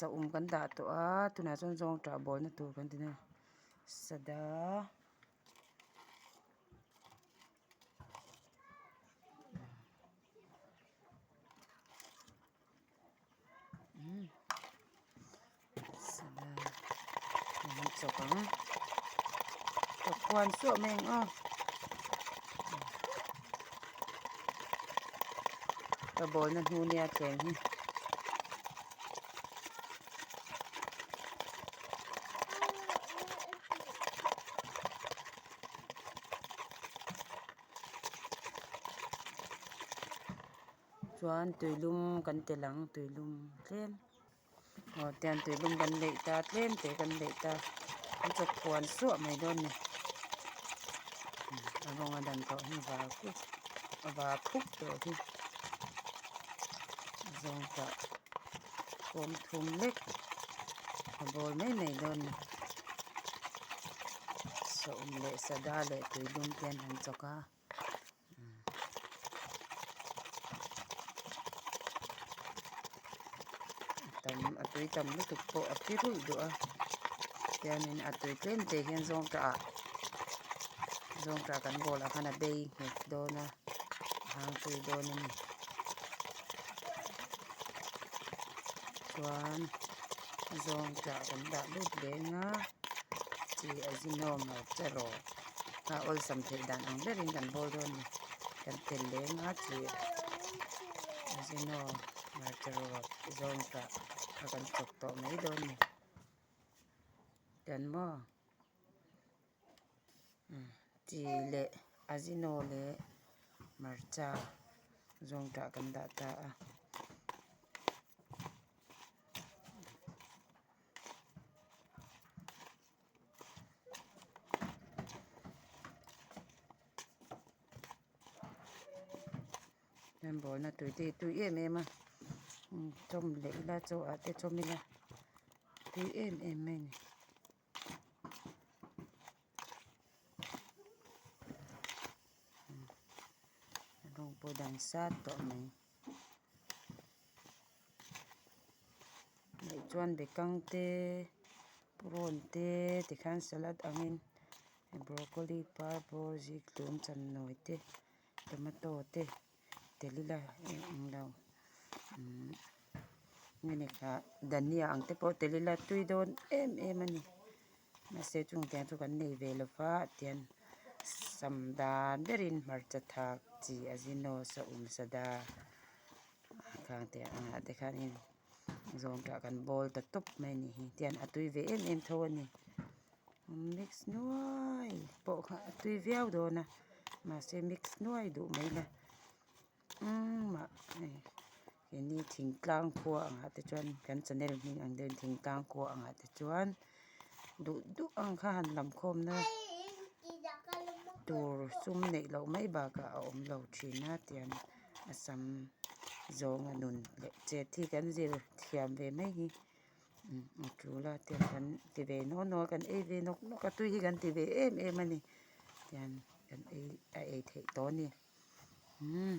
Saum kan dah tawh a tunah chuan zawngṭah bawlna tur kan ti a sada. Sada an chawk ang chawk kuan suah mai ang aw ka bawlna hnu nia thleng hi. Chuan tuilum kan telh ang tuilum tlem aw tian tuilum kan leih ta tlem te kan leih ta an chawp phuan suah mai dawn a ni a rawng a dan tawh hi var kuk a var khup tawh hi a zawng tah kawm thum lek a bawl mai mai dawn a ni sawm leh sada leh tuilum te an han chawk a. Tam a tui tam lutuk pawh a pi ruih duh a tianin a tui tlem te hian zawngṭah ah zawngṭah kan bawl ah khan a bei nghet dawn a a hang tui dawn a ni chuan zawngṭah kan dah lut leng a chi a zinawm lo che rawh. A awlsam theih dan ang berin kan bawl dawn a ni kan tel leng a chi azino hmarcha rawt zawng tah kha kan chawk tawh mai dawn a ni kan maw chi leh azino leh hmarcha zawng tah kan dah ta a. Hian bawlna tui te hi tui em em a chawm leh ila chaw ah te chawm ila tui em em mai a ni. Rawng pawh dang sat tawh mai. Leh chuan bekang te prawn te tikhan salad angin broccoli par bawr zikhlum channawi te tomato te tel ila englo umm nge kha dhania ang te pawh tel ila tui dawn em em a ni mahse chung tiang chu kan nei ve lo va tian sam dan berin hmarcha thak chi azino saum sada. Khang te angah te khanin zawngṭah kan bawl ta tawp mai a nih hi tian a tui ve em em tho a ni mix nuai pawh kha a tui viau dawn a mahse mix nuai duh mai ila engmah hei keini thingtlang khua angah te chuan kan channel hming ang deuhin thingtlang khua angah te chuan duh duh ang kha han lam khawm na tur sum neih loh mai bakah a awm lo thin a tian. A sam zawnga nun leh chet hi kan zir thiam ve mai hi a tul a tiang kan ti ve naw naw a kan ei ve nawk nawk a tui hi kan ti ve em em a ni tiang kan ei a ei theih tawh a ni umm.